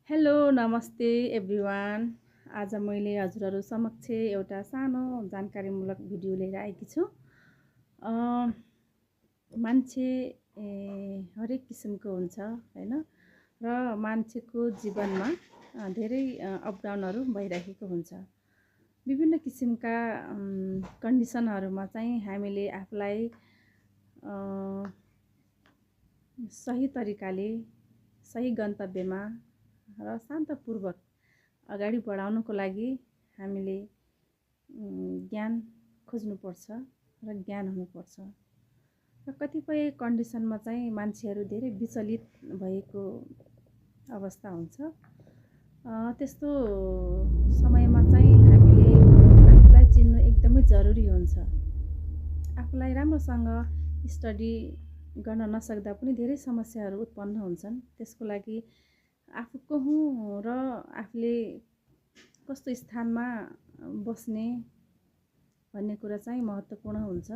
Hello नमस्ते everyone. आज मैले हजुरहरू समक्ष एउटा सानो जानकारीमूलक भिडियो लिएर आएकी छु। मान्छे हरेक किसिमको हुन्छ हैन, र मान्छेको जीवनमा धेरै अप डाउनहरू भइरहेको हुन्छ। विभिन्न किसिमका कन्डिसनहरूमा चाहिँ हामीले आफूलाई सही तरिकाले सही गन्तव्यमा र शान्तपूर्वक अगाडि बढाउनको लागि हामीले ज्ञान खोज्नुपर्छ र ज्ञान हुनुपर्छ। र कतिपय कन्डिसनमा चाहिँ मान्छेहरू धेरै विचलित भएको अवस्था हुन्छ। त्यस्तो समयमा चाहिँ हामीले आफूलाई चिन्नु एकदमै जरुरी हुन्छ। आफूलाई राम्रोसँग स्टडी गर्न नसक्दा पनि धेरै समस्याहरू उत्पन्न हुन्छन्। त्यसको लागि आफू को हुँ र आफूले कस्तो स्थानमा बस्ने भन्ने कुरा चाहिँ महत्त्वपूर्ण हुन्छ।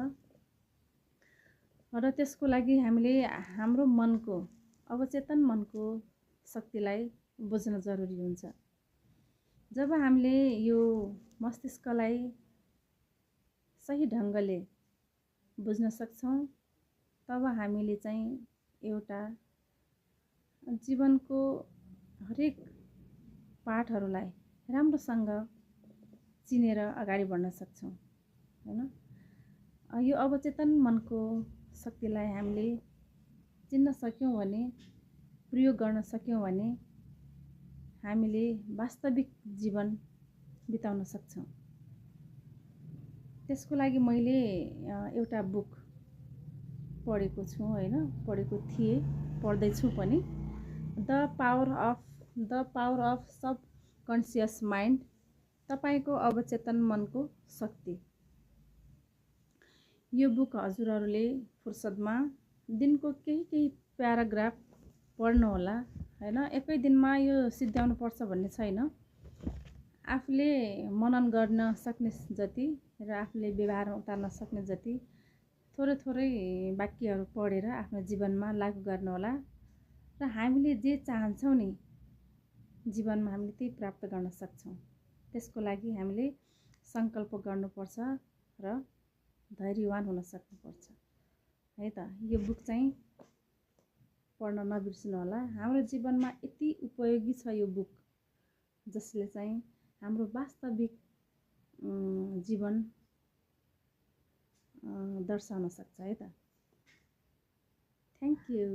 र त्यसको लागि हामीले हाम्रो मनको अवचेतन मनको शक्तिलाई बुझ्न जरुरी हुन्छ। जब हामीले यो मस्तिष्कलाई सही ढङ्गले बुझ्न सक्छौँ तब हामीले चाहिँ एउटा जीवनको हरेक पाठहरूलाई राम्रोसँग चिनेर अगाडि बढ्न सक्छौँ हैन। यो अवचेतन मनको शक्तिलाई हामीले चिन्न सक्यौँ भने, प्रयोग गर्न सक्यौँ भने हामीले वास्तविक जीवन बिताउन सक्छौँ। त्यसको लागि मैले एउटा बुक पढेको छु हैन, पढेको थिएँ, पढ्दैछु पनि। The power of subconscious mind, तपाईको अवचेतन मनको शक्ति। यो बुक हजुरहरूले फुर्सदमा दिनको केही प्याराग्राफ पढ्नु होला हैन। एकै दिनमा यो सिद्ध्याउनु पर्छ भन्ने छैन। आफूले मनन गर्न सक्ने जति र आफूले व्यवहारमा उतार्न सक्ने जति थोरै वाक्यहरू पढेर आफ्नो जीवनमा लागू गर्नु होला। र हामीले जे चाहन्छौँ नि जीवनमा हामीले त्यही प्राप्त गर्न सक्छौँ। त्यसको लागि हामीले सङ्कल्प गर्नुपर्छ र धैर्यवान हुन सक्नुपर्छ है त। यो बुक चाहिँ पढ्न नबिर्सनु होला। हाम्रो जीवनमा यति उपयोगी छ यो बुक, जसले चाहिँ हाम्रो वास्तविक जीवन दर्शाउन सक्छ है त। Thank you.